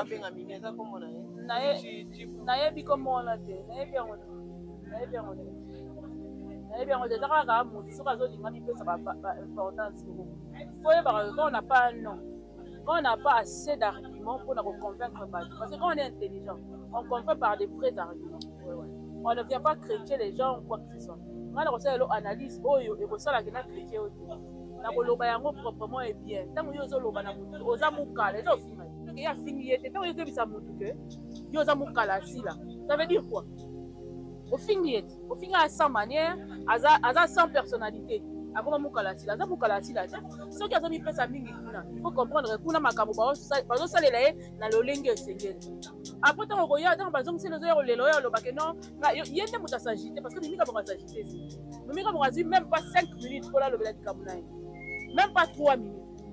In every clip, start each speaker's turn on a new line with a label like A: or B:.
A: Babenga Mimi, eza kombo na ye.
B: Nayebi kombo wana te, nayebi yango te, nayebi yango te, nayebi yango te. Eza kaka motu soki azolinga mipesa ba importance moko. Faut oyebaka, quand on n'a pas un nom, quand on n'a pas assez d'arguments pour convaincre bato, parce que quand on est intelligent, on convainc par des vrais arguments. On ne vient pas critiquer les gens ou quoi que ce soit. Nga na kosala elo analyse oyo ekosalaka na critique oyo te, na koloba yango proprement et bien. Ntango yo ozoloba na motu oza mokala, eza ofinga ye, afingi ye te. Ntango yo ozoyebisa motu ke yo oza mokala, asila, ça veut dire quoi? Ofingi ye te, ofingi aza sans manière, aza sans personnalité, akoma mokala asila, aza mokala asila te. Soki azomipesa mingi kuna, il faut comprendre kuna makambo bazosalela ye na lolenge esengeli. Après, ntango koya, ntango bazongiseli, ozoya kolela, oyo alobake non, ye nde moto asagite, parce que Mimika Bongo asagite te. Mimika Bongo azwi même pas 5 minutes mpona alobela likambo na ye, même pas 3 minutes,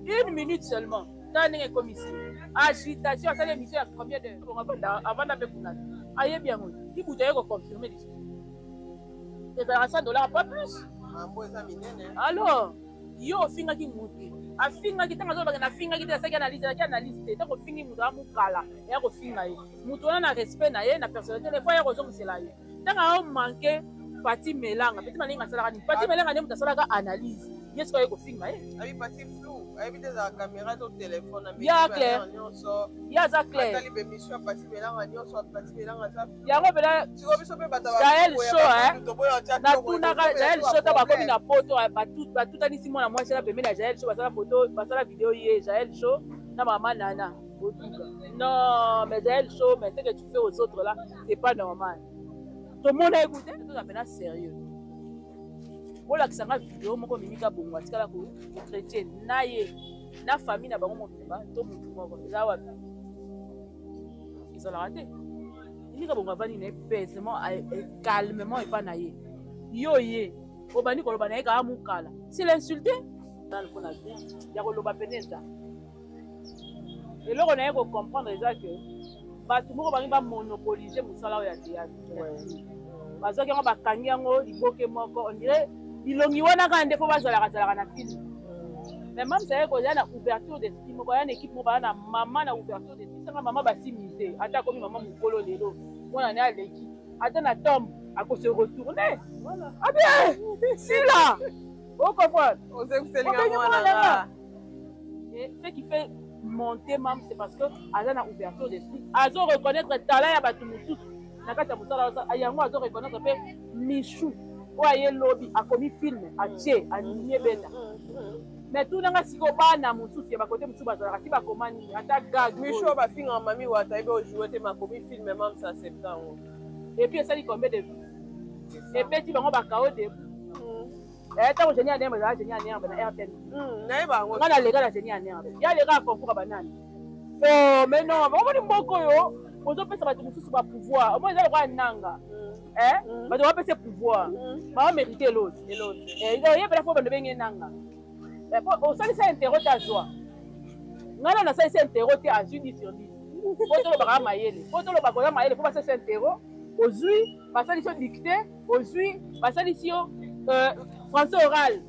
B: une minute seulement. Tala ndenge ekomisi agitation. Asali émission ya combien de bongo avanda mpe kuna, ayebi yango. Ibutu aye koconfirme lisusu, ezalaka 100 $, pas plus.
A: Mambo eza minene.
B: Alors yo ofingaki mutu, afingaki. Ntango azolobaka nafingaki te, asalaki analyse, alaki analyse te. Ntango ofingi mutu amokala, eya kofinga ye, mutu wana na respect na ye, na personnalité na ye, faut aya kozongisela ye. Ntango aomanke Pati Melanga, Pati Malenga asalaka nini? Pati Melanga nde moto asalaka analyse, ye sikoyo aye kofinga ye.
A: Abi Pati flou, ayebi te ezala caméra to téléphone.
B: Ya clair, ye aza clair.
A: Atali bémission ya Pati Melanga nyonso, Pati Melanga aza
B: yango mpena.
A: Sikoyo biso mpe bato
B: Jael Show, natunaka Jael Show, ntango bakomi na poto, batutanisi mwana mwasi na pembeni ya Jael Show, basala photo, basala video, ye Jael Show na mama Nana Boduka. Non, mais Jael Show, mais ce que tu fais aux autres là, c'est pas normal. Tomona, écoute, toza mpena sérieux. Bolakisanga video moko Mimika Bongo atikala kotraiter na ye na famille na bango mobimba to motu moko. Eza wapi? Ezalaka te. Mimika Bongo avandi na ye paisement, calmement epa na ye. Yo ye obandi koloba na ye kaka mokala, c'est l'insulte nanu mpona bien ya koloba pene. Eza eloko na ye kocomprendre, eza ke bato moko bangi bamonopolise mosala oyo ya théâtre. Bazwaki yango, bakangi yango liboke moko, on dirait bilongi wana kaka nde fo bazalaka zalaka na film. Mais mama aye koya na ouverture d'esprit moko, aya na équipe moko, baya na mama na ouverture d'esprit. Sanga mama basimise, ata akomi mama mokolo lelo, mwana ne aleki ata na tombe, akose retourner abie sila, ocomprendre?
A: Ozengiselinga mwana.
B: Et ce qui fait monter mam, c'est parce que aza na ouverture d'esprit, azo reconnaître talent ya bato mosusu na kati ya mosala yango. Azo reconnaître mpe Michou oyo aye lobi, akomi film, atie andimi ebeta. Mais tunanga sikoyo, bana mosusu ya bakote mosusu bazalaka ti bakoma nini? Ata gag.
A: Michou oyo bafingaka mami wata, yebi ojoue te, makomi film mamsa septembre.
B: Et puis esali combien de vues? Ebeti bango bakao debout. Ntango Génie ya Nerbe ezala, Génie ya Nerbe na RTN.
A: Nayeba yango.
B: Nga naleka na Génie ya Nerbe, ya leka ya concours ya banani. Oh, mais non, omoni mboka oyo ozopesa bato mosusu bapouvoir, omoni eza lokola nanga, bato bapesa pouvoir, baomérite eloti. Oyebela fo bando benge nanga osalisa interro te, azwa. Ngai nano nasalisa interro te, azwi 10 sur 10. Po tolobaka mayele, po tolobaka oza mayele, fo basalisa interro, ozwi. Basalisi yo dictée, ozwi. Basalisi yo français oral,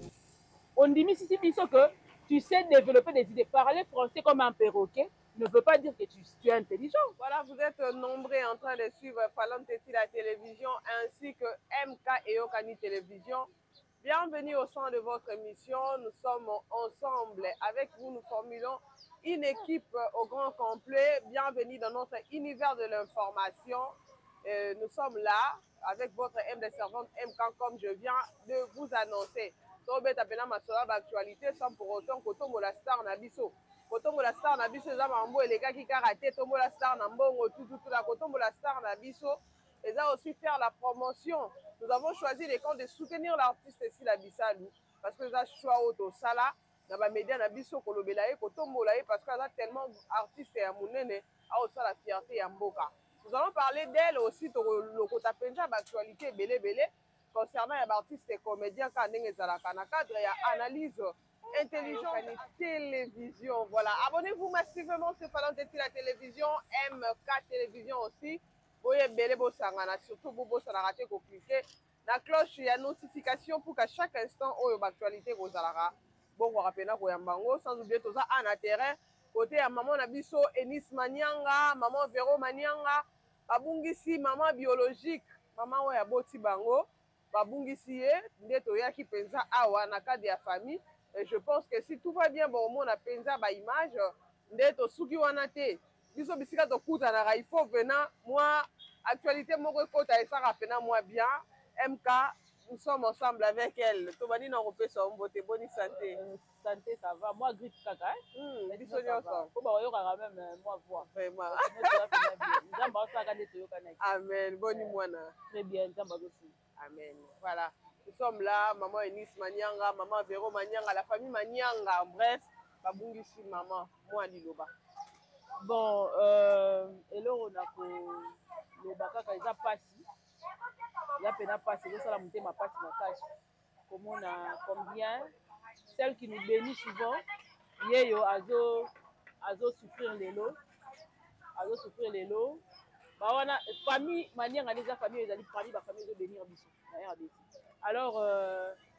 B: ondimisisi biso que tu sais développer des idées. Parler français comme un perroquet ne veut pas dire que tu es intelligent.
A: Voilà, vous êtes nombreux en train de suivre Falon Teti la télévision ainsi que MK et Okani Télévision. Bienvenue au sein de votre émission. Nous sommes ensemble avec vous. Nous formulons une équipe au grand complet. Bienvenue dans notre univers de l'information. Nous sommes là avec votre M des servantes MK comme je viens de vous annoncer. Tobeta pena masolo d'actualité sans pour autant kotombola star na biso. Kotombola star na biso eza mambo elekaki kaka te. Tombola star na mbongo tututula, kotombola star na biso eza aussi faire la promotion. Nous avons choisi les camps de soutenir l'artiste Sila Bisalu parce que eza choix oyo tosala na bamédia na biso, kolobela ye, kotombola ye, parce que aza tellement artiste ya monene, aosala fierté ya mboka. Nous allons parler d'elle aussi. Tokolokota mpenza baactualité ebele ebele concernant ya baartiste comédien, kaka ndenge ezalaka na cadre ya analyse intelligente télévision. Voilà, abonnez-vous massivement sur Falon Teti la télévision, MK Télévision aussi. Boye ebele, bosangana, surtout bobosanaka te kocliquer na cloche ya notification pour qu'à chaque instant oyo baactualité kozalaka, bokoka mpena koyamba yango. Sans oublier, toza a na terrain. Côté ya maman na biso Eunice Manianga, maman Vero Manianga, babungisi maman biologique, maman oyo aboti bango, babungisi ye nde toyaki mpenza awa na cadre ya famille. Et je pense que si tout va bien, bomona mpenza ba image nde tosuki wana te. Biso bisika tokutanaka, il faut venant mwa actualité moko ekota esaka pena mwa bien. MK, nous sommes ensemble avec elle. Tobandi na kopesa yo mbote, boni santé?
B: Santé, ça va. Moi, grippe kaka, hein?
A: Biso nyonso.
B: Po bayokaka même moi voix.
A: Vraiment.
B: Nzambe aosalaka nde toyokanaki.
A: Amen. Boni mwana?
B: Très bien, Nzambe azosunga.
A: Amen. Voilà. Nous sommes là, maman Eunice Manianga, maman Véro Manianga, la famille Manianga. Bref, babungisi maman, moi liloba.
B: Bon, eloko na koloba kaka, eza pasi, eza mpena pasi, ezosala motema pasi makasi komona combien celle qui nous bénit souvent, yeyo azo souffrir lelo, azosouffrir lelo. Bawana famille Manianga nde eza famille oyo ezali parmi bafamille ezobénir biso na RDC. Alors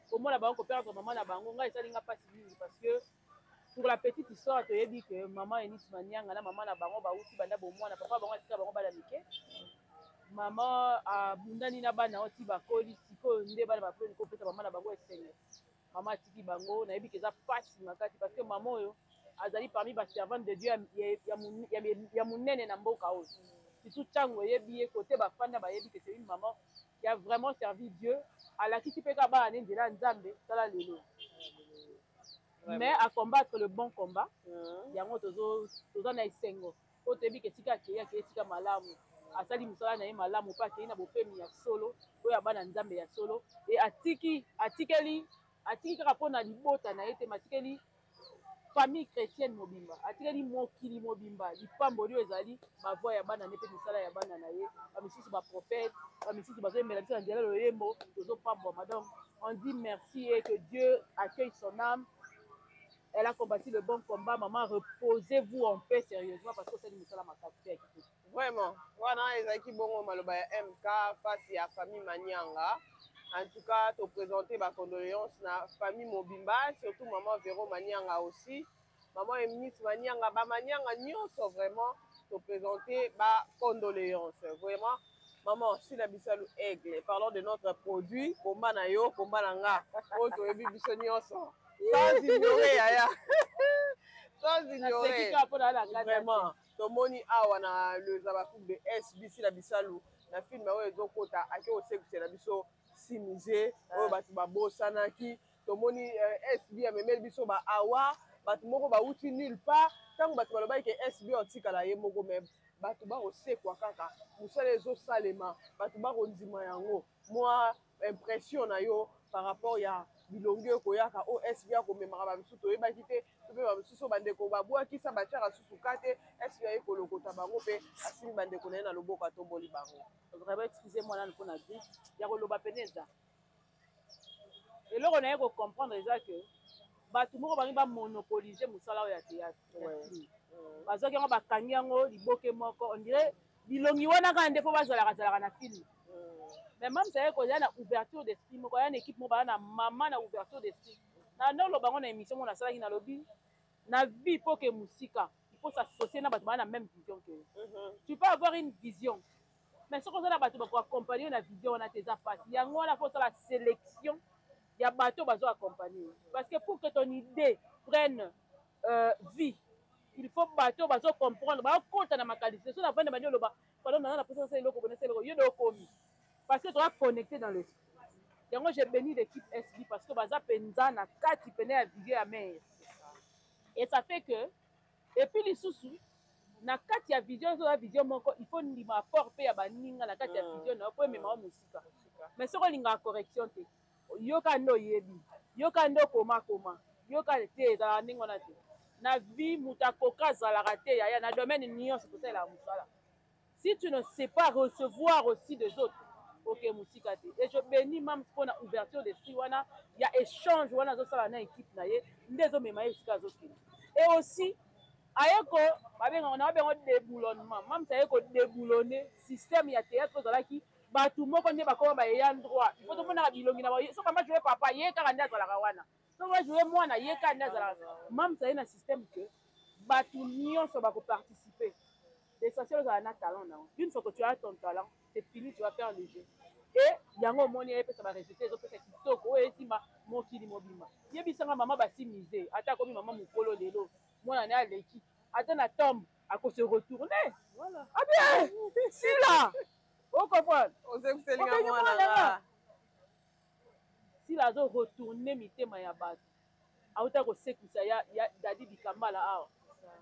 B: komona bango koperdre mama na bango, ngai esalinga mpasi mingi, parce que pour la petite histoire, toyebi ke mama Eunice Manianga na mama na bango bauti banda bomwana. Papa bango atika bango bana mike, mama abundani na bana oyo ti bakoli. Sikoyo nde bana baponi kopesa mama na bango esengo, mama atiki bango. Nayebi ke eza mpasi makasi, parce que mama oyo azali parmi baservante de Dieu ya monene na mboka oyo, surtout ntango oyebi ye kote bafanda, bayebi ke c'est une maman qui a vraiment servi Dieu. Alakisi mpe kaka bana ne nzela ya Nzambe. Tala lelo. Mais à combattre le bon combat, yango toza na esengo oyo toyebi ke esika akei, akei esika malamu, asali mosala na ye malamu mpe akei na bopemi ya solo oyo ya bana Nzambe ya solo. E atiki, atikeli, atiki kaka mpona libota na ye te, ma atikeli famille chrétienne mobimba, atikeli mokili mobimba lipamboli oyo ezali bavoix ya bana ne mpe misala ya bana na ye. Bamisusu baprophète, bamisusu bazoyembela biso na nzela loyembo, tozopambwama. Donc on dit merci et que Dieu accueille son âme. Elle a combattu le bon combat. Maman, reposez-vous en paix, sérieusement, parce que osali mosala makasi mpe ya kitoko.
A: Vraiment, wana ezalaki bongo maloba ya MK face ya famille Manianga. En tout cas, toprésente bacondoléance na famille mobimba, surtout maman Véro Manianga, aussi maman Eunice Manianga, bamanianga nyonso. Vraiment, toprésente bacondoléance. Vraiment, maman Sila Bisalu Aigle, parlons de notre produit, komba na yo, komba na nga oyo toyebi biso nyonso, sans ignorer yaya, sans ignorer. Vraiment, tomoni awa na le Zabakouk de SBC na Bisalu na film oyo ezokota, ake kosekisela biso simise oyo bato babosanaki. Tomoni SB amemeli biso baawa, bato moko bauti nulle part. Ntango bato balobaki ke SB otikala ye moko, me bato bakosekwa kaka, mosala ezosalema, bato bakondima yango. Mwa impression na yo par rapport ya bilongi oyo koyaka oyo SB akomemaka, bamisusu toyebaki te, to mpe bamisusu oyo bandeko babwakisa, batiaka susu ka te, SB aye kolokota bango mpe asimi bandeko na ye na loboko, atomboli bango?
B: Vraiment, excusez moi nanu mpona grippe ya koloba pene. Eza eloko na ye kocomprendre, eza ke bato moko bangi bamonopolise mosala oyo ya théâtre ya film. Bazwaki yango, bakangi yango liboke moko, on dirait bilongi wana kaka nde mpo bazalaka zalaka na film. Mais mama aye kozala na ouverture d'esprit moko, aya na équipe moko, baya na mama na ouverture d'esprit. Na noloba yango na émission moko nasalaki, nalobi na vie, mpo ke mosika, il faut s'associer na bato baya na même vision que yo. Tu peux avoir une vision, mais soki oza na bato bakoaccompagne na vision wana te, eza mpasi. Yango wana faut osala sélection ya bato bazo accompagne, parce que pour que ton idée prenne vie, il faut bato bazo comprendre, bakota na makanisi. So navanda bandi oloba: "Pardon, naza na posa nasala eloko boye, nasala eloko yo de okomi", parce que toza connecté dans l'esprit. Yango j'ai béni l'équipe SB, parce que baza mpenza na kati pene ya vision ya mare, et ça fait que, et puis lisusu na kati ya vision, ezoza vision moko, il faut ndima apport mpe ya baninga na kati ya vision na yo mpo emema yo mosika. Mais soki olingaka correction te, yoka nde oyebi, yoka nde okomakoma, yoka te, ezalaka ndenge wana te. Na vie, moto akoka azalaka te yaya. Na domaine nyonso tosalelaka mosala, si tu ne sais pas recevoir aussi des autres, oke mosika te. Et je bénis mam mpona ouverture d'esprit wana ya échange wana azosala na équipe na ye, nde ezomema ye esika azokende. Et aussi aye ko babengaka na babengo déboulonnement. Mams aye kodéboulonner système ya théâtre. Ozalaki bato moko nde bakoma bayeya droit, il faut tomonaka bilongi na bango. Soki ama joue papa, ye kaka nde azalaka wana. Soki ajoue mwana, ye kaka nde azalaka. Mams aye na système que Bato nyonso bakoparticipe. L'essentiel ozala na talent na yo. Une fois que tu as ton talent, c'est fini, tu vas faire le jeu. Et yango omoni epesa ba résultat, ezopesa kitoko oyo esimba mokili mobimba. Yebisanga mama basi mise, ata akomi mama mokolo lelo, mwana na ye aleki ata na tombe, akose retourner.
A: Voilà.
B: Ah bien, Sila, ocomprendre?
A: Ozekiselinga
B: Obengi
A: mwana
B: mwana
A: nga.
B: Nga. Sila azo retourner mitema ya bato. Auta kosekwisa ya Dadi Dikambala awa,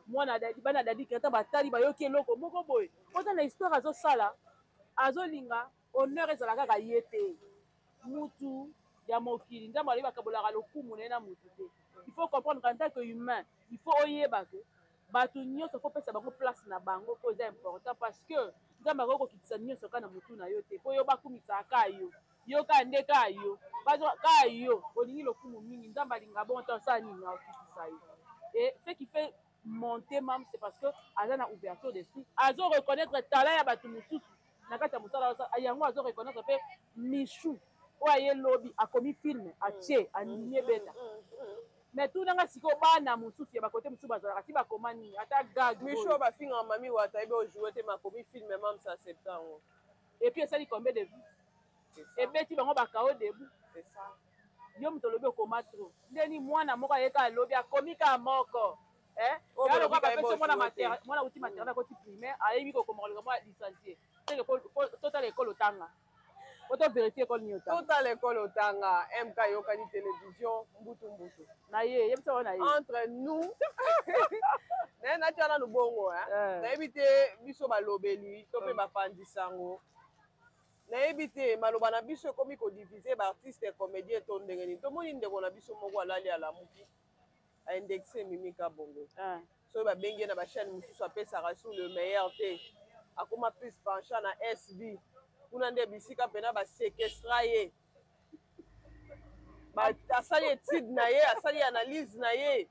B: mwana Dadi, bana Dadi Kreta batali, bayoki eloko moko boye. Oza na histoire, azosala, azolinga honneur ezala kaka ye te. Mutu ya mokili, Nzambe alobi bakabolaka lokumu na ye na mutu te. Il faut comprendre qu'en tant que humain, il faut oyeba ke bato nyonso, faut pesa bango place na bango, mpo eza important, parce que Nzambe akoki kokitisa nyonso kaka na motu na yo te, mpo yo bakumisaka ka yo, yo kaka nde kaka yo bazwa kaka yo. Olingi lokumu mingi, Nzambe alinga bongo te. Osala nini? Akokitisa yo. Et ce qui fait monter mam, c'est parce que aza na ouverture d'esprit, azo reconnaître talent ya bato mosusu na kati ya mosala yango. Azo reconnaître mpe Michou oyo aye lobi, akomi film, atie, andimi, ebeta. Mais tunanga sikoyo, bana mosusu ya bakote mosusu bazalaka ti bakoma nini? Ata gag.
A: Micho bafingaka mami wata, yebi ojoue te, makomi film mamsa accepte yango.
B: Et puis esali combien de vues?
A: C'est ça.
B: Ebeti bango bakao debout.
A: C'est ça.
B: Yo moto olobi okoma trop ndeni, mwana moko ayeka, alobi akomi kaka moko. Eh?
A: Oyo
B: Ya lokwa
A: balobi kaka
B: bapesi mwana
A: ebojoue te.
B: mwana wuti maternelle, akoti primaire, ayebi kokoma koleka mwa licencié. Seke totala ekole otanga, po to vérifie ekole nini otanga.
A: Totala ekole otanga. MK Yokani Télévision, mbutu mbutu.
B: Na ye, yebisa wana ye.
A: Entre nous, naye natia nanu bongo, hein. Nayebi te, biso balobeli to mpe bapandisa yango, nayebi te, maloba na biso ekomi kodivise baartiste comédien to ndenge nini? Tomoni ndeko na biso moko alali, alamuki, aindexe Mimi Kabongo. Soki babengi ye na bachaîne mosusu, apesaka sur le meilleur te. Akoma plus penchant na SB. Kuna nde bisika mpena basekestra ye. Asali étude na ye, asali analyse na ye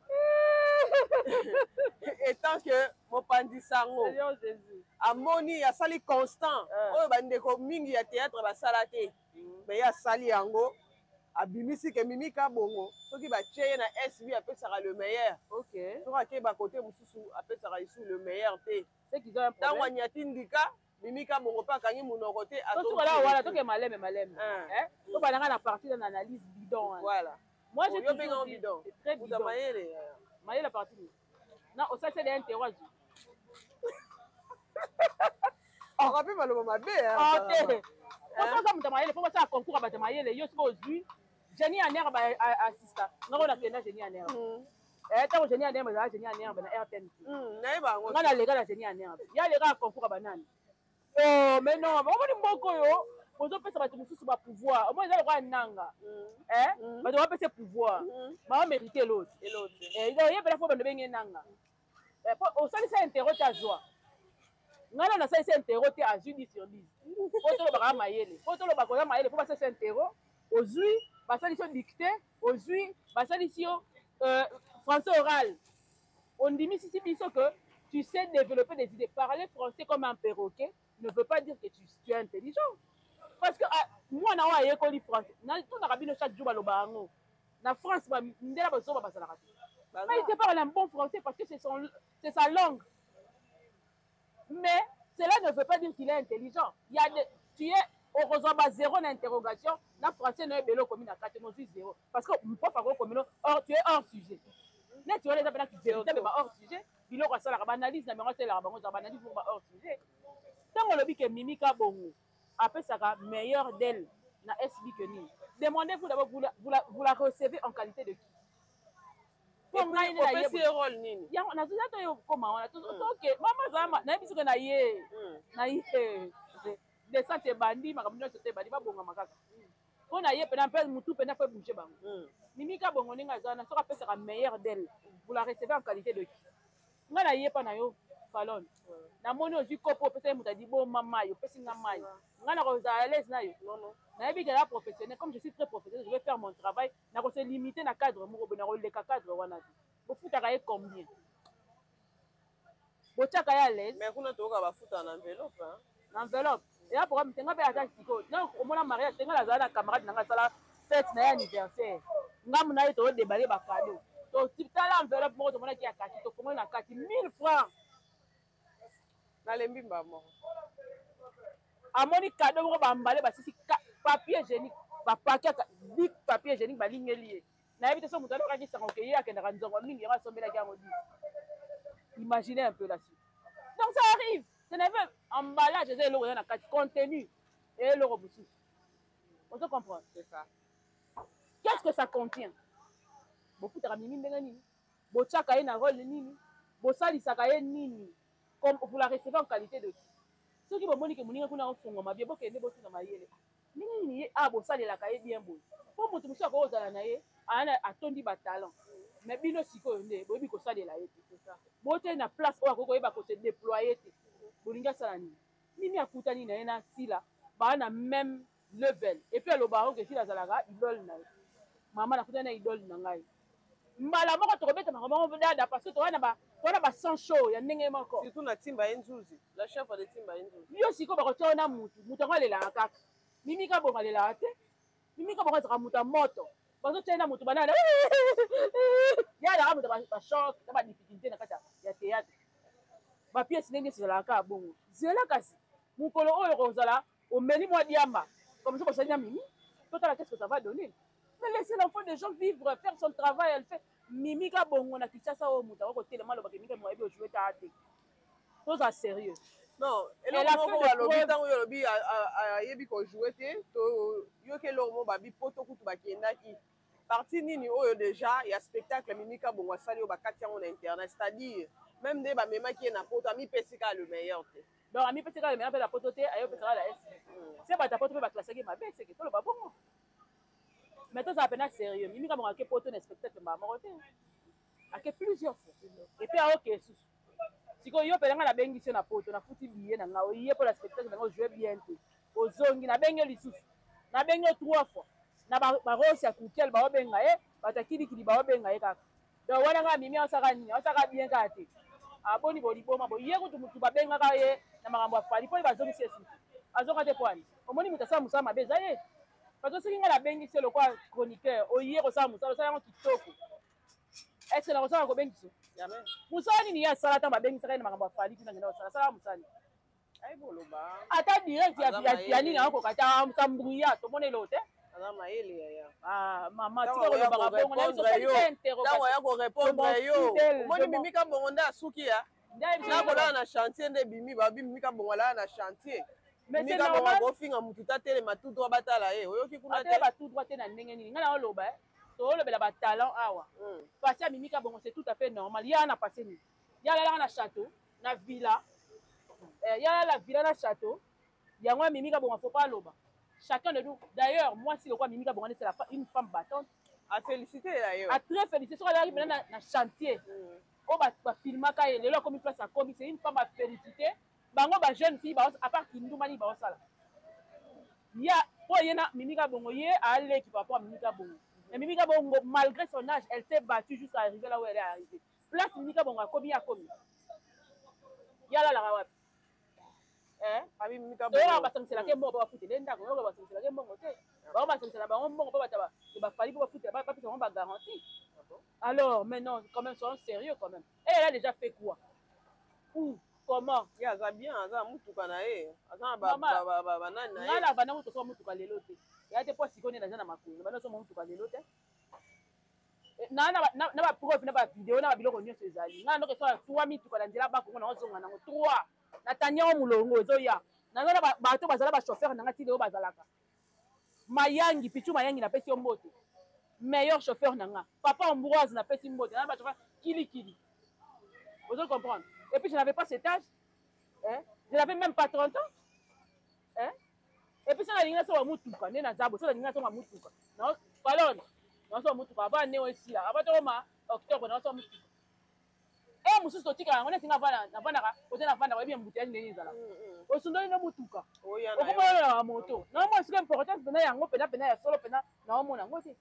A: etant que mopanzi sango.
B: Seigneur Jésus.
A: Amoni, asali constant oyo bandeko mingi ya théâtre basala te, me ye asali yango, abimisi ke Mimi Kabongo, soki batie ye na SB, apesaka le meilleur. Soki akei bakote mosusu, apesaka lisusu le meilleur te.
B: C'est qu'ils ont un
A: Ntango
B: problème.
A: anyati ndika, Mimi Kabongo mpe akangi monoko te.
B: Tosuka wana, toke maleme maleme.
A: Ah.
B: Eh? Tobandanga na partie na analyse bidon wana.
A: Voilà.
B: Moi, j'ai
A: Yo mpenga
B: toujours dit,
A: bidon.
B: c'est très
A: Uza
B: bidon.
A: mayele.
B: Mayele partie nini? Na osalisi de interroge.
A: Aka mpe maloba mabe.
B: Ah te. Oza moto ya mayele, fo basala concours ya bato ya mayele. Yo soki ozwi génie en herbe assista nga oyo, nakenda génie en herbe. Eh, ntango génie en herbe ezala génie en herbe na RTNT.
A: Nayeba yango.
B: Nga naleka na génie en herbe, ya leka ya concours ya banani? Oh, mais non, omoni mboka oyo, ozopesa bato mosusu bapouvoir. Omoni, eza lokola nanga. Eh? Bato bapesa pouvoir, baomérite l'autre.
A: Eloko.
B: Oyebela, fo bando benge nanga. Eh, po osalisa interro te, azwa. Ngai nano nasalisa interro te, azwi 10 sur 10. Po tolobaka mayele, po tolobaka oza mayele, po basalisa interro, ozwi, basalisi yo dictée, ozwi, basalisi yo français oral, ondimisisi biso que tu sais développer des idées. Parler français comme un perroquet ne veut pas dire que tu es intelligent, parce que ah, mwana oyo ayekoli français, natunaka bino chaque jour, baloba yango na France, ndela bazoba bazalaka te. Mais il te parle un bon français parce que c'est sa langue. Mais cela ne veut pas dire qu'il est intelligent. Il y a des, tu es okozwa ba zéro na interrogation na français na ebele, okomi na kati, ozwi zéro parce que prof akokomi no or tu es hors sujet. Neti wana eza mpena véritable ba hors sujet. Biloko asalaka, baanalyse na bango, asalelaka bango, ezaka baanalyse moko ba hors sujet. Ntango olobi ke Mimi Kabongo apesaka meilleur d'elle na SB, que nini? Demandez-vous d'abord, vous la recevez en qualité de qui? Mpo ngai nde
A: Opesi ye rôle nini?
B: Yango nazoza to yo koma wana. Toke mama azala, nayebi soki na ye, na ye descente ebandi, makambo nyonso te ebandi, babongama kaka mpo na ye mpena mpe mutu mpena fo ebouge bango. Mimi Kabongo, ndenge aza wana, soki apesaka meilleur d'elle, vous la recevez en qualité de qui? Ngai na ye mpa na yo Falone, namoni ozwi kopo, opesa ye moto adi boma mai, opesi nga mai, ngai nakozala à l'aise na yo? Nayebi ke naza professionnel. Comme je suis très professionnel, je vais faire mon travail. Nakose limiter na cadre moko boye, nakoleka cadre wana te. Bofutaka ye combien? Botiaka ye à l'aise?
A: Mais kuna toyoka bafuta na enveloppe, hein.
B: Na enveloppe eya programme te. Nga mpe ata sikoyo, donc omona mariage te, nga nazala na camarade na nga, asala fête na ye anniversaire, ngambu na ye toodebale bacadeau. Totala enveloppe moko tomonaki ya kati, tofongoli na kati 1000 francs.
A: Nalembi mbala moko.
B: Amoni cadeau moko bambale basisi papier hygiénique, bapaki big papier hygiénique balingeli ye. Nayebi te so moto alokaki sango ke ye akendaka nzongo mingi, yango asombelaki yango 10. Imaginez un peu la suite. Donc ça arrive. Ce n'est pas emballage, eza eloko eza na kati, contenu eloko mosusu. Ozo comprendre?
A: C'est ça.
B: Qu'est-ce que ça contient? Bofutaka Mimi ndenge nini? Botiaka ye na rôle nini? Bosalisaka ye nini? Comme vous la recevez en qualité de qui? Soki bomoni ke moninga kuna ofungwama bien, bokende botuna mayele. Ndenge nini ye a bosalelaka ye bien boye? Po moto mosusu akoki kozala na ye, ayana atondi ba talent. Mais bino sikoyo nde boyebi kosalela ye te. Botie na place oyo akoki koyeba ko se déployer te. Bolingi asala nini? Mimi akutani na ye na Sila, ba na même level. Et puis alobaka ke Sila azalaka idole na ye. Mama nakutani na idole na ngai. Mbala moko tokobeta makambo moko dada parce que toza na ba toza na ba sang chaud ya ndenge moko.
A: Surtout na Timba ye Nzuzi, la chef de Timba ye Nzuzi.
B: Yo sikoyo bakotia yo na mutu, mutu yango alelaka kaka. Mimi Kabongo alelaka te. Mimi Kabongo azalaka mutu ya moto. Bazotia ye na mutu banana. Ye alaka mutu ba choc na ba difficulté na kati ya théâtre. Ba pièces ndenge nyonso ezalaka kaka bongo. Zela kasi mokolo oyo kozala omeli mwa diamba comme ça bosali na Mimi, totala qu'est-ce que ça va donner. Mais laissez l'enfant des gens vivre, faire son travail, elle fait. Mimi Kabongo na Kinshasa oyo moto akoki kotelema alobaka Mimi Kabongo ayebi ojouer ta te. Toza sérieux.
A: Non, eloko moko balobi ntango oyo olobi ayebi kojouer te, toyoki eloko moko babi poto kutu bakendaki. Partie nini oyo déjà ya spectacle Mimi Kabongo asali oyo bakati yango na internet, c'est-à-dire même nde bamemaki ye na poto amipesi kaka le meilleur te.
B: Donc amipesi kaka le meilleur mpe na poto te, ayopesaka la S. Se bato ya poto mpe baklasaki mabe, seke toloba bongo. Mais tozala mpena sérieux. Mimi Kabongo ake poto na spectacle mbala moko te, ake plusieurs fois et puis aoke susu. Sikoyo yo mpe nga nabengisi yo na poto, nafuti billet na nga, oye mpo na spectacle na nga ojoue bien te, ozongi nabengi yo lisusu, nabengi yo 3 fois na barose ya kukel baobenga ye, bato ya kilikili baobenga ye kaka. Donc wana nga Mimi aosaka nini? Aosaka bien kaka te. Aboni boliboma bo ye kutu mutu babengaka ye na makambo ya Fally mpo ye bazongisi ye susu. Azonga te pwani. Omoni mutu asala mosala mabe eza ye. Parce que soki nga nabengisi ye lokola chroniqueur, oye kosala mosala, osala yango kitoko. Est-ce que nakosala kobengisa?
A: Jamais.
B: Mosala nini ye asala ntango babengisaka ye na makambo ya Fally kuna ngenda kosala? Asala mosala nini? Ata direct ya nini akokoka te, sambrouilla tomoni eloko te.
A: Aza mayele yaya.
B: Ah, mama, tika kolobaka bongo na biso, salisa interrogation.
A: Ntango ya korépondre yo, omoni Mimi Kabongo nde asuki ya nakolala na chantier nde bimi babi Mimi Kabongo alala na chantier.
B: Mais
A: Mimi
B: c'est
A: Kabongo
B: normal.
A: akofinga mutu tatelema tout droit batala ye, oyoki kuna te.
B: Atelema tout droit te na ndenge nini? Ngai naoloba, toolobela ba talent awa. Passé ya Mimi Kabongo, c'est tout à fait normal. Ya na passé nini? Ya alalaka na château, na villa. Ya la villa na château. Yango ya Mimi Kabongo, faut pas aloba. Chacun de nous, d'ailleurs, moi si le roi Mimi Kabongo, c'est une femme battante.
A: A félicité d'ailleurs.
B: A très félicité. Soki alaki maintenant na chantier. Oyo ba filmaka ye, lelo akomi place akomi, c'est une femme à féliciter. Bango ba jeune fille, ba, à part Kinduma ni ba osala. Ya, po ye na Mimi Kabongo, ye aleki par rapport à Mimi Kabongo. Mais Mimi Kabongo, malgré son âge, elle s'est battue jusqu'à arriver là où elle est arrivée. Place Mimi Kabongo akomi, akomi. Ya la la wapi? Eh?
A: Abi Mimi Kabongo.
B: Toyeba basangiselaka mbongo mpo bafutela ye ndako, oyo basangiselaka mbongo te. Bango basangisela bango mbongo mpo bato bafali mpo bafutela, bapesa bango ba garantie. Alors, maintenant, quand même, soyons sérieux quand même. Et elle a déjà fait quoi? Où? Comment?
A: Ye aza bien, aza mutuka na ye. Aza na
B: Mama,
A: ba nani na ye.
B: Nga na banda kutu tosomba mutuka lelo te. Ya te po sikoyo nde naza na makolo. Na banda tosomba mutuka lelo te. Na, na, na, na ba preuve, na ba vidéo, na ba biloko nyonso ezali. Nga ndoke sola 3 mituka na nzela ba Kongo na ozonga nango 3. Na tanya mulongo ezoya. Naza na bato bazala ba chauffeur na nga ti lelo bazalaka. Mayangi, Pichu Mayangi na pesi yo mbote. Meilleur chauffeur na nga. Papa Ambroise na pesi mbote. Na ba chauffeur kili kili. Vous allez comprendre. Et puis je n'avais pas cet âge. Hein? Je n'avais même pas 30 ans. Hein? Et puis ça na linga so mutuka, ne na zabo, ça na linga so mutuka. Non, pardon. Na so mutuka avant ne aussi là. Avant to ma octobre na so mutuka. Eh mususu totika yango neti nga vana na vana ka oza na vana oyebi embouteillage ndenge ezala. Osundoli na mutuka.
A: Oya na yo.
B: Okomona na moto. Na moi sikoyo importance pena yango pena pena ya solo pena na omona yango te.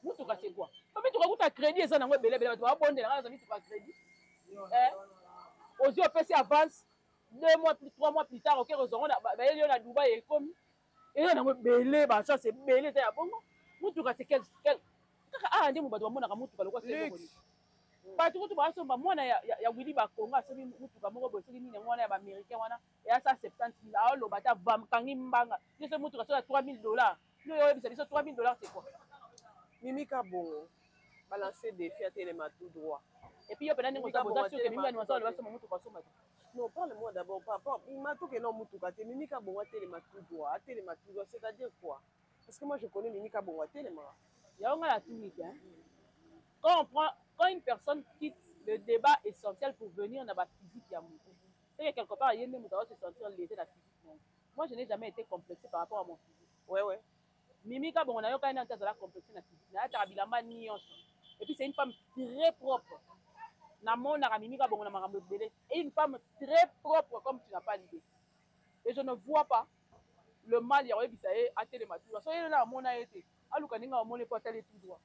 B: Mutuka c'est quoi? Ba mituka kuta crédit eza nango ebele ebele bato ba bondela nga na mituka crédit. Eh? Ozi opesi avance 2 mois plus 3 mois plus tard oke kozongo na ba yeli yo na Dubaï ekomi. Eza nango ebele ba chance ebele eza ya bongo. Mutuka c'est quel kaka Awa nde bato bamonaka motuka lokola
A: luxe.
B: Bato kutu basomba mwana ya Willy Bakonga, asomi motuka moko boye, soki nini yango wana ya baaméricain wana, eya 170 000. Aoloba ata kangi mbanga nyonso, motuka soki ya 3000 $. Yo oyebisa biso 3000 $, c'est quoi?
A: Mimi Kabongo balancer défi, atelema tout droit.
B: Et puis yo mpena ndenge oza, boza sûr que Mimi ani wasala basomba motuka, asomba te?
A: Non, parle-moi d'abord par rapport matoke na motuka te. Mimi Kabongo atelema tout droit, atelema tout droit, c'est-à-dire quoi? Parce que moi, je connais Mimi Kabongo atelema.
B: Yango nga natuni te. Quand on prend, quand une personne quitte le débat essentiel pour venir na baphysique ya motu, c'est que quelque part ye nde moto azo se sentir lésé na physique. Non, moi, je n'ai jamais été complexé par rapport à mon physique. Mimi Kabongo, nayokani nano te azala complexé na physique. Nayataka bilamba nyonso et puis c'est une femme très propre. Namonaka Mimi Kabongo na makambo ebele, et une femme très propre comme tu n'as pas l'idée, et je ne vois pas le mal ya koyebisa ye atelema tout droit. So ye na amona ye te, aluka ndenge amoni mpo atali tout droit.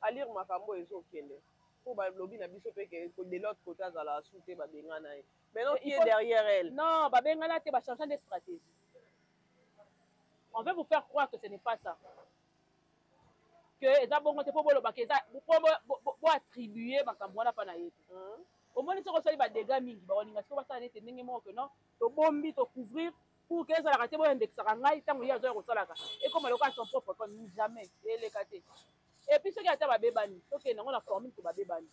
A: Alire makambo ezokende mpo balobi na biso mpe ke de l'autre côté azala su te, babengana ye. Maintenant, qui est derrière elle?
B: Non, babengana te, bachange de stratégie. On veut vous faire croire que ce n'est pas ça, que eza bongo te, mpo bolobaka eza po boattribue makambo wana mpa na ye te. Omoni, soki osali badégâts mingi, bakolinga sikoyo basala nete ndenge moko ke non, tobombi, tocouvrir pour ke ezalaka te. Boyandekisaka ngai ntango ye azoya kosalaka, ekoma lokola son propre compte. Jamais eleka te. Et puis soki ata babebani, tokende yango na formule ke babebani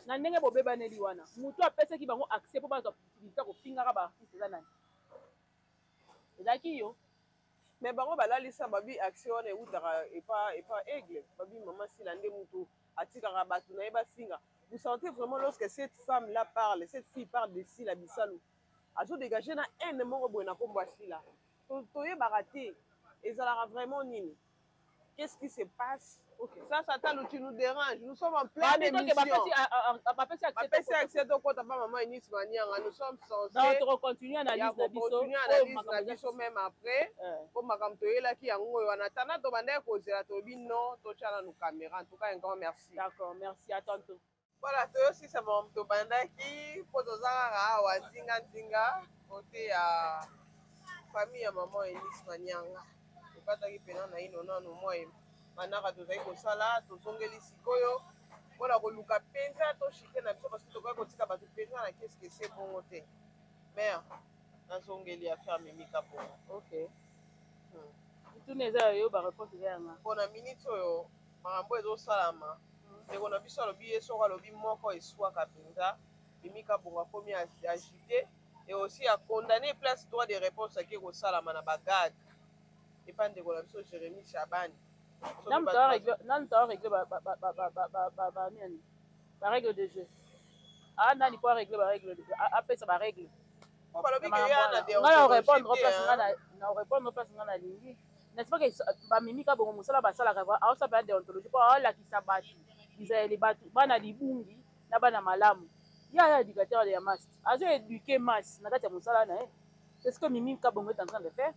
B: na ndenge bobebaneli wana, motu apesaki bango accès mpo bazwa possibilité kofingaka baartiste eza nani? Ezalaki yo.
A: Mais bango balalisa babi action wana eutaka epa Aigle. Babi mama Sila nde mutu atikaka bato na ye bafinga. Vous sentez vraiment, lorsque cette femme là parle, cette fille parle de Sila Bisalu, azodégage na haine moko boye na nkombo ya Sila. Toyebaka te ezalaka vraiment nini, qu'est-ce qui se passe? Okay. Ça, Satan, tu nous déranges. Nous sommes en pleine émission.
B: Bapesi
A: accès tokota pa maman Eunice Manianga. Nous sommes censés
B: Donc tokocontinue analyse na biso.
A: Continuer analyse na biso même après. Po makambo toyelaki yango oyo wana tanda tobandaki kozela, toyebi non, totya nanu caméra. En tout cas, un grand merci.
B: D'accord, merci, à tantôt.
A: Voilà, toyosisa makambo tobandaki mpo toza kaka awa nzinga nzinga kote ya famille ya maman Eunice Manianga. Tokataki mpena na ino nanu mwa manaka tozali kosala, tozongeli sikoyo mpona koluka mpenza toshite na biso, parce que tokoki kotika bato mpenza na keske se bongo te. Mare, nazongeli affaire Mimi Kabongo.
B: Ok, mituna eza ya yo, baréponse eza yanga.
A: Mpona minute oyo makambo ezosalama, ndeko na biso alobi ye soko alobi moko eswaka mpenza. Mimi Kabongo akomi agité et aussi acondamné place droit de réponse ake kosalama na bagag epa ndeko na biso Jérémi Chabani.
B: Nanu tawa règle banani, barègle de jeu. Ah, nani po arègle barègle, apesa barègle?
A: Po balobi ke ya na
B: Ngai na répondre place, nga na répondre place nga nalingi, n'est-ce pas que bamimi Kabongo mosala basalaka, aosala ya déontologie mpo aolakisa bato bizaleli, bato bana libungi na bana malamu. Ye aza éducateur ya masse, azo éduquer masse na kati ya mosala na ye. C'est ce que Mimi Kabongo est en train de faire.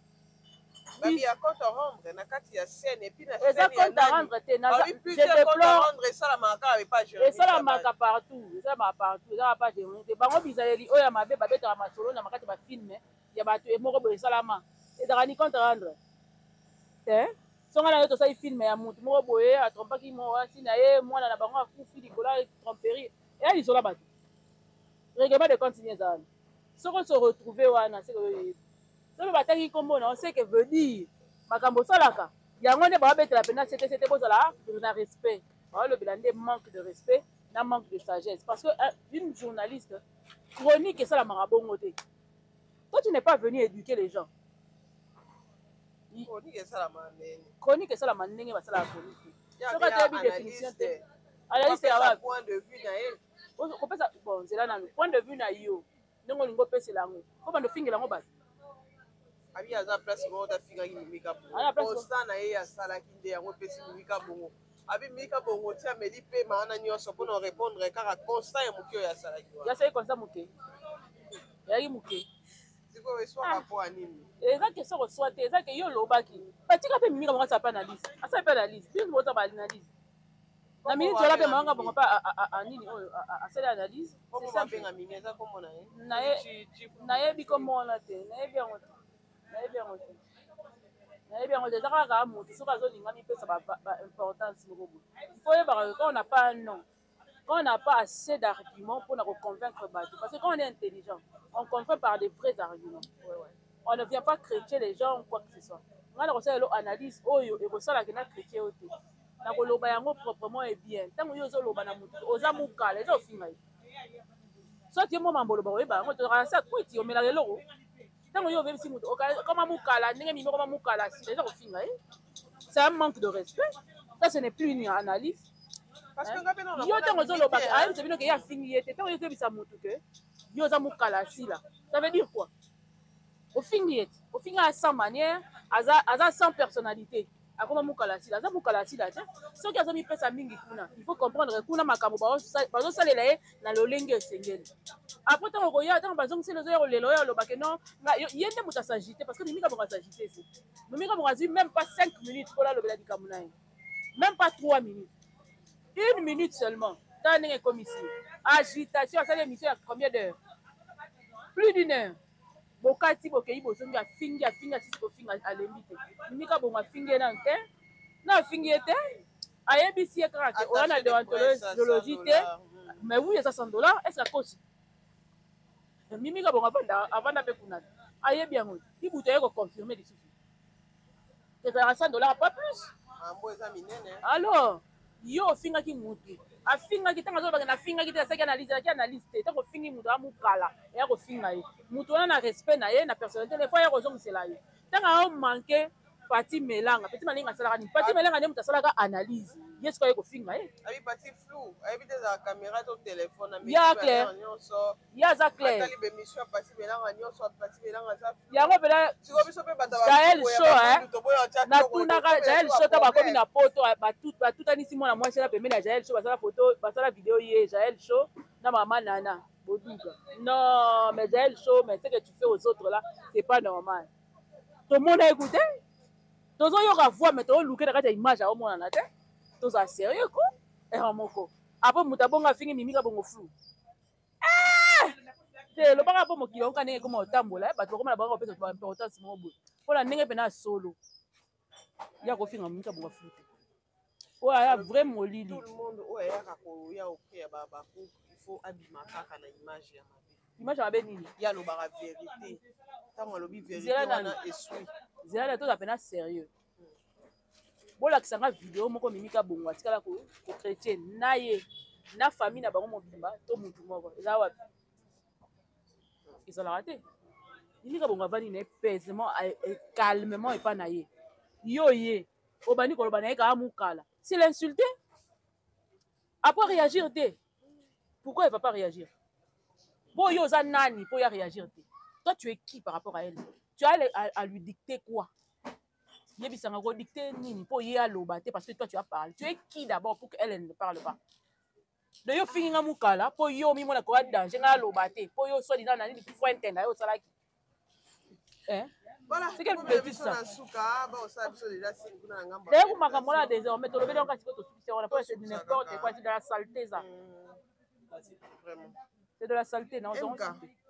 A: Babi ya compte à rendre na kati ya scène et puis na
B: Eza compte à rendre te.
A: Je déplore, esalamaka kaka epa Jérémy.
B: Esalamaka partout, esalamaka partout, ezalaka pa Jérémy te. Bango bizaleli oyo ya mabe babetaka masolo na makati ya bafilm ya bato moko boye, esalama, ezalaka ni compte à rendre te. Songa na yo, tosali film ya motu moko boye atrompaki mwasi na ye, mwana na bango akufi likolo ya tromperie, eya lisolo ya bato. Règlement de compte nini eza wana? Soki ose retrouve wana, seke oyebi soki bataki nkombo na yo, ce que veut dire makambo osalaka yango nde baobetela mpena sete bozala na respect. Baolobela nde manque de respect na manque de sagesse, parce que une journaliste chronique esalamaka bongo te. Toi, tu n'es pas venu éduquer les gens.
A: Chronique esalama ndenge
B: Chronique esalama ndenge basalaka chronique te. Soki atoyebi définition te, analyste ya
A: point de vue na ye.
B: Kopesa, bon, nzela nanu point de vue na yo, ndenge olingi opesela yango, po bando ofingela yango bato.
A: Abi aza place moko tafingaki Mimi Kabongo, constat na ye asalaki nde yango epesi Mimi Kabongo. Abi Mimi Kabongo ti ameli pema wana nyonso mpona répondre kaka constat ya moke oyo asalaki
B: wana. Yasali constat moke, eyaki moke.
A: Sikoyo eswaka mpo ya nini?
B: Eza question koswa te, eza ke yo olobaki batika mpe Mimi Kabongo asala mpe analyse, asala mpe analyse. Bino boza baanalyse na minute wana mpe mawanga bongo mpe anini oyo asali analyse. Nayebi kombo wana te, nayebi yango te, nayebi yango te. Nayebi yango te. Eza kaka motu soki azolinga mipesa baimportance moko boye. Faut oyebaka que quand on n'a pas un nom, quand on n'a pas assez d'arguments pour nous convaincre bato, parce que quand on est intelligent, on convainc par des vrais arguments. On ne vient pas chrétien les gens ou quoi que ce soit. Ngai nakosala elo analyse oyo ekosalaka na chrétien oyo te. Nakoloba yango proprement et bien. Ntango yo ozoloba na motu oza mokala, eza ofinga ye. Soki ye mwa mambo oloba, oyeba yango, tozalaka sa kwiti, omelaka eloko. Ntango yo obebisi moto koma mokala, ndenge mimi okoma mokala, sila eza kofinga ye. C'est un manque de respect, ça, ce n'est plus une analyse. Yo ntango ozoloba, ayebisa bino ke ye afingi ye te. Ntango yo ozoyebisa motu ke yo oza mokala, sila, ça veut dire quoi? Ofingi ye te, ofingi aza sans manière, aza sans personnalité, akoma mokala, sila. Aza mokala, sila te. Soki azomipesa mingi kuna, il faut comprendre kuna makambo bazosalela ye na lolenge esengeli. Après, ntango koya, ntango bazongiseli, ozoya kolela, oyo alobake non, ye nde moto asagite, parce que Mimika Bongo asagite te. Mimika Bongo azwi même pas 5 minutes mpona alobela likambo na ye, même pas 3 minutes, une minute seulement. Tala ndenge ekomisi agitation. Asali émission ya combien d'heure? Plus d'une heure. Bokati, bokei, bozongi, afingi, afingi, asisi kofinga, alembi te. Mimika Bongo afingi ye nanu te, na afingi ye te, ayebisi ye kaka ke oya na déontologie te. Mais oui, eza 100 $. Est ce akosi? Mimika Bongo avanda, avanda mpe kuna, ayebi yango. Ibutu aye koconfirme lisusu, ezalaka 100 $, pas plus. Alors yo ofingaki mutu, afingaki. Ntango azolobaka nafingaki te, asalaki analyse, alaki analyse te. Ntango ofingi mutu amokala, eya kofinga ye, mutu wana na respect na ye, na personnalité na ye, faut aya kozongisela ye. Ntango aomanke Pati Melanga, Pati Malenga asalaka nini? Pati Melanga nde moto asalaka analyse, ye sikoyo aye kofinga ye. Ya clair, ye aza clair. Yango mpena Jael Show, natunaka Jael Show, ta bakomi na poto, batutanisi mwana mwasi na pembeni ya Jael Show, basala photo, basala video, ye Jael Show na mama Nana Boduga. Non, mais Jael Show, mais ce que tu fais aux autres là, c'est pas normal. Tomona, écoute, tozoyoka voix, mais toluke na kati ya image, aomonana te. Tozala sérieux ko ere moko. Après, moto abongo afingi Mimika Bongo flou te. Lobaka mpo mokili oyoka ndenge ekoma kotambola, bato bakoma na bango kopesa importance moko boye mpona ndenge mpena ya solo ya kofinga Mimika Bongo flou te. Oyo aya vrai molili.
A: Tout le monde oyo ayaka koya auprès ya babaku, il faut abima kaka na image ya mabe.
B: Image ya mabe nini?
A: Ye alobaka vérité. Ntango alobi vérité wana, esui.
B: Zela na, toza mpena sérieux. Bolakisanga video moko Mimika Bongo atikala kochrétien na ye na famille na bango mobimba to mutu moko. Eza wapi? Ezalaka te. Mimika Bongo avandi na ye paisement, calmement epa na ye. Yo ye obandi koloba na ye kaka mokala, c'est l'insulter. Après, réagir te. Pourquoi elle va pas réagir? Bo yo oza nani mpo ya réagir te? Toi, tu es qui par rapport à elle? Tu as à lui dicter quoi? Yebisanga, kodicte nini mpo ye aloba te parce que toi tu as parlé? Tu es qui d'abord pour qu'elle, elle ne parle pas? De yo fingi nga mokala mpo yo omimona koya danger, nga aloba te mpo yo soi-disant na nini pointe na yo osalaki.
A: Voilà.
B: C'est quelle bêtise ça? D'ailleurs, makambo wana désormais tolobeli yango, kasi tosukisi yango po c'est n'importe quoi, c'est de la saleté ça. C'est de la saleté. Na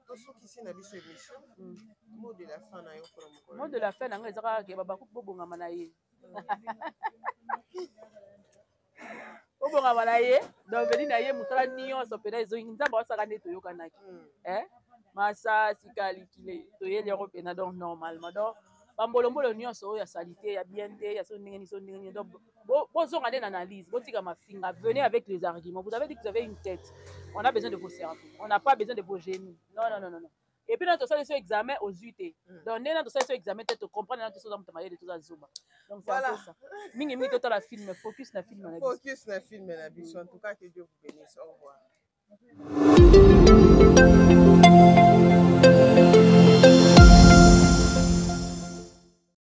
A: Tosukisi na biso émission. Mot de la fin na yo mpona mokolo?
B: Mot de la fin na ngai eza kaka ke babakuki bobongama na ye, bobongama na ye. Donc veni na ye, mosala nyonso mpena ezongi. Nzambe aosaka nde toyokanaki masasi kalikile, toyeli yango mpena. Donc normalement, donc bambolombolo nyonso oyo asali te ya bien te, ya so ndenge nini, so ndenge nini. Donc bozonga nde na analyse, botika mafinga. Venez avec les arguments. Vous avez dit que vous avez une tête, on a besoin de vos cerveaux, on n'a pas besoin de vos génies. Non, non, non, non. Et puis na tosali so examen, ozwi te. Donc ndenge na tosali so examen te, tocomprendre na tosoza moto mayele, toza zoba. Donc c'est un peu ça. Mingi mingi totala film, focus na film na
A: biso. Focus na film na biso. En tout cas, que Dieu vous bénisse. Au revoir.